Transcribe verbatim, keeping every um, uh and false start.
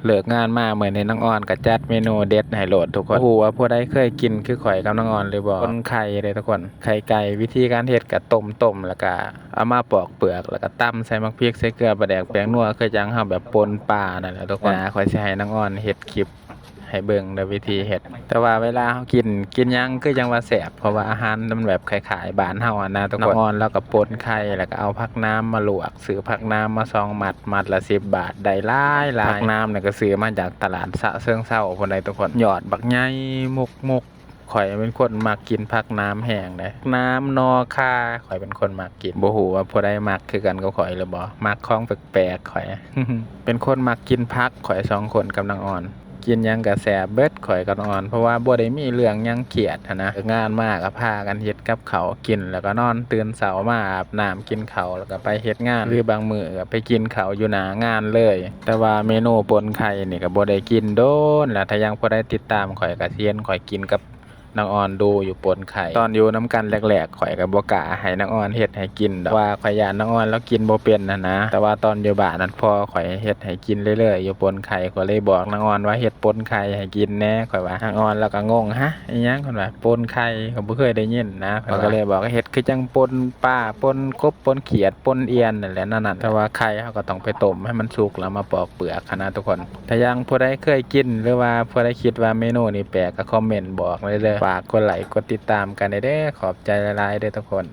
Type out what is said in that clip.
เลิกงานมามื้อนี้น้องออนก็จัดเมนูเด็ดให้โลดทุกคน บ่ฮู้ว่าผู้ใดเคยกินคือข่อยกับน้องออนหรือบ่ ป่นไข่เด้ทุกคน ไข่ไก่ วิธีการเฮ็ดก็ต้มๆ แล้วก็เอามาปอกเปลือก แล้วก็ตำใส่หมากพริก ใส่เกลือ ปลาแดก แป้งนัว คือจั่งเฮาแบบป่นปลานั่นแหละทุกคน อ่า ข่อยสิให้น้องออนเฮ็ดคลิปให้เบิ่งเด้อวิธีเฮ็ด แต่ว่าเวลาเฮากิน กินหยังคือจั่งว่าแซ่บ เพราะว่าอาหารมันแบบคล้ายๆบ้านเฮาอะนะทุกคน น้องออนลาวก็ป่นไข่ แล้วก็เอาผักน้ำมาลวก ซื้อผักน้ำมาสองมัด มัดละสิบบาท ได้หลายๆ ผักน้ำเนี่ยก็ซื้อมาจากตลาดฉะเชิงเทราพู้นใดทุกคน ยอดบักใหญ่มุกๆ ข่อยเป็นคนมักกินผักน้ำแฮงเด้ น้ำหน่อข่า ข่อยเป็นคนมักกิน บ่ฮู้ว่าผู้ใดมักคือกันกับข่อยหรือบ่ มักของแปลกๆ ข่อย เป็นคนมักกินผัก ข่อยสองคนกับน้องออน กินหยังก็แซ่บเบิด ข่อยกับน้องออน เพราะว่าบ่ได้มีเรื่องหยังเครียดหั้นนะ เลิกงานมาก็พากันเฮ็ดกับข้าวกิน แล้วก็นอน ตื่นเช้ามาอาบน้ำกินข้าว แล้วก็ไปเฮ็ดงาน หรือบางมื้อก็ไปกินข้าวอยู่หน้างานเลย แต่ว่าเมนูป่นไข่นี่ก็บ่ได้กินโดนแล้ว ถ้ายังผู้ใดติดตามข่อยก็สิเห็นข่อยกินกับน้องออนดูอยู่ ป่นไข่ ตอนอยู่นำกันแรกๆ ข่อยก็บ่กล้าให้น้องออนเฮ็ดให้กินดอก ว่าข่อยย้านน้องออนลาวกินบ่เป็นหั้นนะ แต่ว่าตอนอยู่บ้านนั้นพ่อข่อยเฮ็ดให้กินเรื่อยๆ อยู่ ป่นไข่ ข่อยเลยบอกน้องออนว่าเฮ็ดป่นไข่ให้กินแหน่ ข่อยว่า น้องออนลาวก็งง ฮะ อีหยัง เพิ่นว่า ป่นไข่ ข่อยบ่เคยได้ยินนะ ข่อยก็เลยบอกเฮ็ดคือจั่งป่นปลา ป่นกบ ป่นเขียด ป่นเอี่ยนนั่นแหละ นั่นน่ะ แต่ว่าไข่เฮาก็ต้องไปต้มให้มันสุกแล้วมาปอกเปลือกหั้นนะทุกคน ถ้ายังผู้ใดเคยกิน หรือว่าผู้ใดคิดว่าเมนูนี้แปลกก็คอมเมนต์บอกเลยเด้อ ฝากกดไลค์กดติดตามกันเด้อ ขอบใจหลายๆเด้อทุกคน